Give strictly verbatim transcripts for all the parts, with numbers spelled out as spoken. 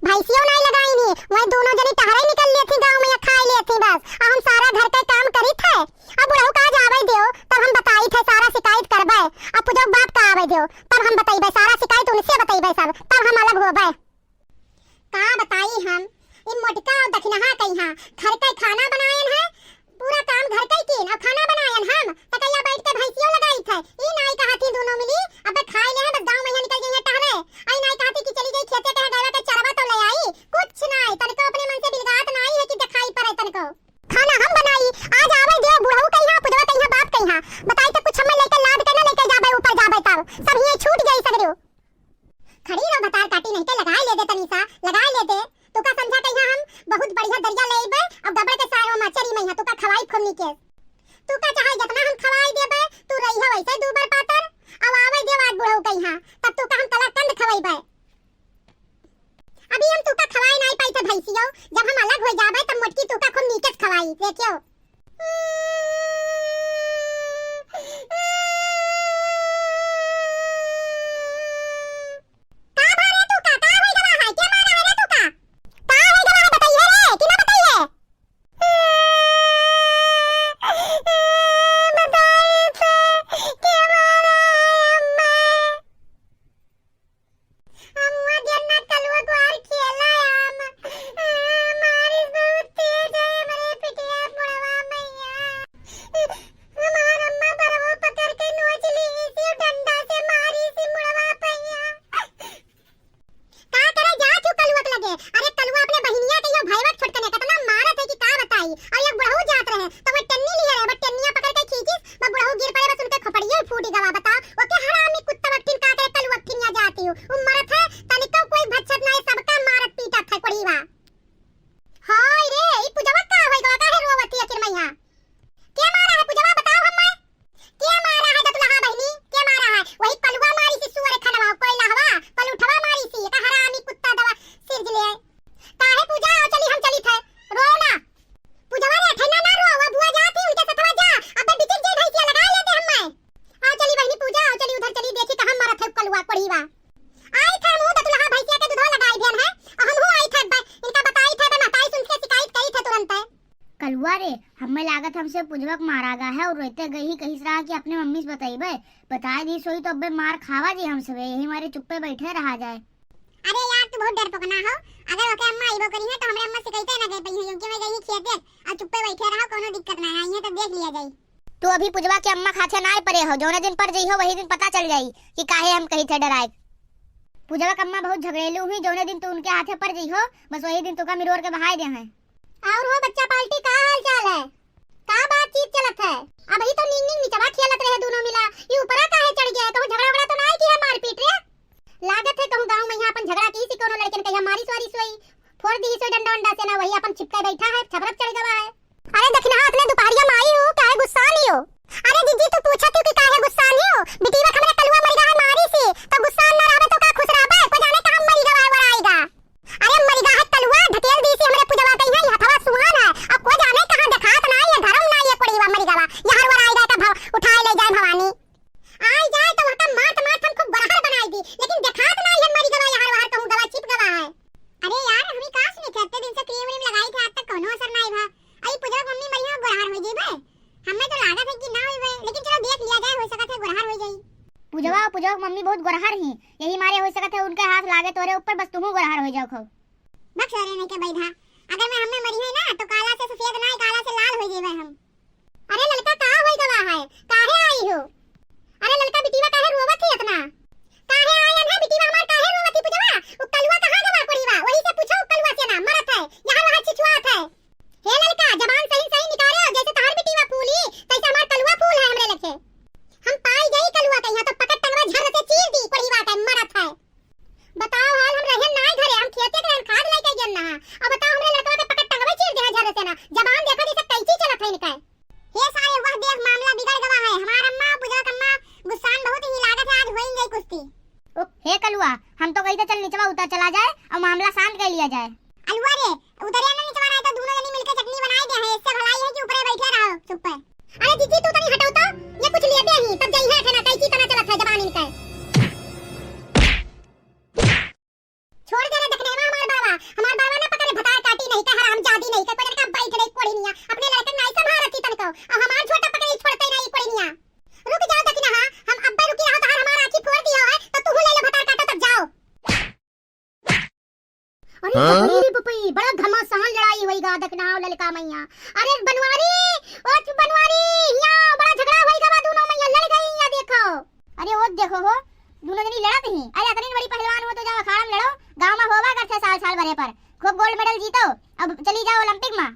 भैंसियो नाई लगाई नी, वही दोनों जनी टहरे निकल लेत ही गाँव में या खाए लेत ही बस। अब हम सारा घर के काम करित है, अब बुढ़ऊ का जावे देव, तब हम बताई थे, सारा शिकायत करबे। अब पुजवा बाप का आवे देव, तब हम बतइबे, सारा शिकायत उनसे बतइबे सब, तब हम अलग होबे। का बताई हम, ई मोटका और दखिनहा कइहाँ घर के खाना बनायन है, पूरा काम घर के कीन और खाना बनायन हम, त कहिया बैठ के भैंसियो लगाई थे। ई नाई कहत ही दोनों मिली, अबे खाए ले हैं, बस गाँव में निकल गई है टहरे। आई नाई कहत ही कि चली गई खेते के गैवा के चरवा तो ले आई, कुछ नाई, तनको अपने मन से बिलगात नाई है कि दिखाई पड़े तनको। खाना हम बनाई, आज आवे देव बुढ़ऊ कइहाँ, पुजवा कइहाँ, बाप कइहाँ, बताई तो कुछ हमें लेके लाद के ना लेके जाबे, ऊपर जाबे तब सब हिये छूट जाई सगरो। खड़ी रहो भतार काटी नहीं के लगाए ले दे तनी सा, लगाए ले दे। तू का समझा कहिया हम बहुत बढ़िया दरिया ले अइबे, अब गबड़ के साग में मचरी मइहा, तू का खवाई खूब नीके। तू का चाहे जितना हम खवाई देबे, तू रही हो वैसे दू बार पातर, अब आवे देव आज बुढ़ऊ कहिया, तब तू का हम कलाकंद खवाइबे। अभी हम तू का खवाए नाई पाई थे भैंसियो, जब हम अलग हो जाबे तब मोटकी तू का खूब नीके से खवाई, देखियो। का भा रे तू का? का होई गवा है? के मारा है रे तू का? का होई गवा है? बताइए रे, कि ना बताइए? बताइए थे, के मारा है अम्मा? हम हुआ देर ना कलुआ गुआर खेला हम। मारिस बहुत तेज है हमरे पिटिया मुड़वा मैया। हमार अम्मा बरवा पकड़ के नोच ली इसी डंडा से मारी सी मुड़वा पैया। का करे जा तू कलुआ के लगे? अरे कलुआ अपने बहिनिया के यो भैया छोटकने कितना मारत है कि का बताई। और एक बुढ़ऊ जात रहे तो वो टन्नी लिया रहे, वो टन्निया पकड़ के खींचिस, वो बुढ़ऊ गिर पड़े, बस उनके खोपड़िया ही फूट गवा। बताओ, वो के हरामी कुत्ता वक्तिन का करे कलुआ वक्तिन या जाती हूँ। वो मरत है, तनिको कोई भच्छत ना है, सबका मारत पीटत है कोढ़ीवा। हाय रे, ई पुजवा का होई गवा, काहे रोवती है किरमैया? के मारा है पुजवा, बताओ हम्मे? के मारा है दतुलहा बहिनी? के मारा है? वही कलुआ मारी सी सुअर खनवा, कोई लहवा, पलुठवा मारी सी, का हरामी कुत्ता दवा सिरज ले। काहे पूजा, आओ चली हम चली थे, रो ना। पुजवा रे, ठेना ना रो, वो बुआ जाती, उनके सथवा जा, अबे बिटिक जे भैंसिया लगा लेते हम्मे। आओ चली बहिनी पूजा, आओ चली उधर चली, देखी कहाँ मरत है कलुआ कोढ़ीवा। आई थे मुँह दतुलहा भैंसिया के दूधवा लगाई भेन है, और हमहू आई थे बे, इनका बताई थे बे, महताई सुन के शिकायत करी थे तुरंत है। कलुआ रे, हमें लागत हमसे पुजवक मारा गा है और रोते गई ही कहिस रहा कि अपने मम्मी से बतइबे। बताए दी सोई तो अबे मार खावा जी हमसे बे, यही मारे चुप्पे बैठे रहा जाए। अरे यार, तू बहुत डरपोकना हो। अगर ओके अम्मा आइबो करी है तो हमरे अम्मा शिकायते ना कर पाई है, क्योंकि मैं गई ही खेते और चुप्पे बैठे रहो, कोनो दिक्कत ना आई है तो देख लिया जाई। तू अभी पुजवा के अम्मा के हाथे ना परे हो, जौने दिन पर जइहो वही दिन पता चल जाई कि काहे हम कही थे डराए। पुजवा के अम्मा बहुत झगड़ेलू हुई, जौने दिन तू उनके हाथे पर जइहो बस वही दिन तुका मिरोर के बहाए दे हैं। और हो बच्चा पार्टी, का हाल चाल है? का बातचीत चलत है? अबही तो नींग नींग निचवा खेलत रहे दोनों मिला, ये ऊपरा काहे चढ़ गया है? कहूँ झगड़ा वगड़ा तो ना है कि है मारपीट रे? लागत है कहूँ गाँव में यहाँ अपन झगड़ा की सी कोनो लड़कन कहिया मारी स्वारी सोई, फोड़ दी सोई डंडा वंडा से ना, वही अपन छिपका बैठा है, छबरक चढ़ गवा है। अरे दखिनहा, अतने दुपहरिया में आई हो, काहे गुस्सा नहीं हो? अरे जीजी, तू पूछत हो कि काहे गुस्सा नहीं हो? बिटिया हमरे कलुआ मरिगा है मारी से, तो गुस्सा न रहबे तो का खुश रहबे? को जाने कहाँ मरिगा है, वराइगा। अरे मरिगा है कलुआ, ढकेल दी से हमरे पुजवा कही है, हथवा सुहान है, अब को जाने कहाँ देखात ना, ये धर्म ना, ये कोड़ीवा मरिगवा, यहाँ वराइगा का भव-, उठाए ले जाए भवानी। आई जाए तो वहका मारत मारत हम खूब गोरहर बनाई दी, लेकिन देखात ना, ये मरिगवा, यहाँ वहाँ कहूँ गवा छिप गवा है। अरे यार, हम ही काश नहीं थे, इतने दिन से क्रीम व्रीम लगाई थे, आज तक कोनो असर ना आई भा। आई पुजवा मम्मी मरी हो, गोरहर हो जाई बे। हमें तो लागत है कि ना होई बे, लेकिन चलो देख लिया जाए, हो सकत है गोरहर हो जाई। पुजवा, पुजवा के मम्मी बहुत गोरहर ही, यही मारे हो सकत है उनके हाथ लागे तोरे ऊपर, बस तुहू गोरहर हो जाओ खो। बक सारे नहीं के बैधा, अगर मैं हमें मरी है ना तो काला से सफेद ना, काला से लाल हो जाए हम। अरे ललका, का होई गवा है, काहे आई हो? अरे ललका बिटिया काहे रोवत ही इतना? काहे आयन है बिटिया हमार, काहे रोवत ही पुजवा? उ कलुआ कहाँ गवा कोड़ीवा? वही से पूछो, उ कलुआ से ना मरत है, यहाँ वहाँ छिछुआत है। हे ललका, जबान सही सही निकाले हो, जैसे तहार बिटिया फूली, तैसे हमार कलुआ फूल है हमरे लेखे। हम पाई गई कलुआ के यहाँ तो पकड़ टंगवा झर से चीर दी, कोड़ीवा के मरत है। बताओ हाल, हम रहे नाय घरे, हम खेते के रहन खाद लेके गेल ना। अब बताओ हमरे लड़कवा के पकड़ टंगवे चीर दे है झर से ना। जबान देखो जैसे कैंची चलत है इनका। हे सारे, वह देख मामला बिगड़ गवा है। हमार अम्मा, पुजवा के अम्मा गुस्सान बहुत ही लागत है, आज होई गई कुश्ती। ओ, हे कलुआ, हम तो कही थे चल निचवा उतर चला जाए और मामला शांत कर लिया जाए। अलुआ रे, उतरिया ना निचवा, नहीं तो दोनों जनी मिलके चटनी बनाए दे हैं, इससे भलाई है कि ऊपरे बैठे रहो चुप्पे। अरे जीजी, तू तनी हटो तो, ये कुछ लिए दे ही, तब जाई है ठेना, कैंची तना चलत है जबान इनका। छोड़ दे रे, देखने में हमारे बड़ा घमासान लड़ाई होई गा, देखना हो ललका मैया। अरे बनवारी, ओ बनवारी, हियाँ बड़ा झगड़ा होई गा बा, दूनो मैया लड़ गई हियाँ, देखो। अरे ओ देखो हो, दूनो जनी लड़त ही। अरे अतनी बड़ी पहलवान हो तो जाओ अखाड़ा में लड़ो, गाँव में होवा करते साल साल भरे पर, खूब gold medal जीतो, अब चली जाओ Olympic में।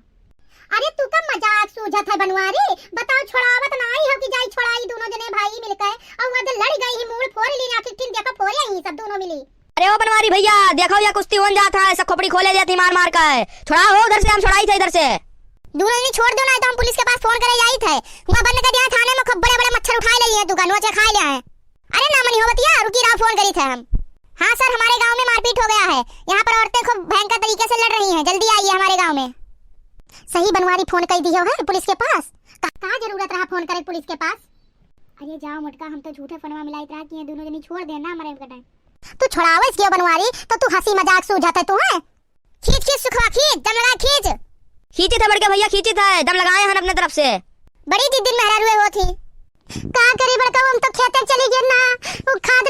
अरे तू का मजाक सूझत है बनवारी, बताओ छोड़ावत नाई हो कि जाई छोड़ाई दूनो जने भाई मिलके, और वहाँ लड़ गई ही मूड़ फोड़ ली आखिर, किन देखो फोड़े ही सब दूनो मिली। अरे ओ बनवारी भैया, देखो या कुश्ती होन जात है, सब खोपड़ी खोले जात ही मार मार के। छोड़ाओ हो उधर से, हम छोड़ाई थे इधर से। दूनो जनी छोड़ दो, ना तो हम पुलिस के पास फोन करे जाई थे। हुआ बंद कर दिया थाने में, खूब बड़े बड़े मच्छर उठाए ले लिए तू का, नोचे खाए ले आए। अरे ना मनी हो बतिया, रुकी रहो, फोन करी थे हम। हाँ सर, हमारे गांव में मारपीट हो गया है। यहाँ पर औरतें खूब भयंकर तरीके से लड़ रही हैं, जल्दी आइए हमारे गांव में। सही बनवारी फोन कर दियो है पुलिस के पास। का, का जरूरत रहा फोन करे पुलिस के पास? अरे जाओ मोटका, हम तो झूठे फोनवा मिलाइत रहा कि ये दूनो जनी छोड़ दे ना मरे कटे। तू छोड़ावे इसकी बनवारी, तो तू हंसी मजाक सूझत है तू, हैं? खींच, खींच सुखवा, खींच, दम लगा, खींच। खींचित है बड़के भैया, खींचित है, दम लगाए हन अपने तरफ से। बड़ी जिद्दी मेहरारू होत ही। का करी बड़का, हम तो खेते चली गए ना, वो खाद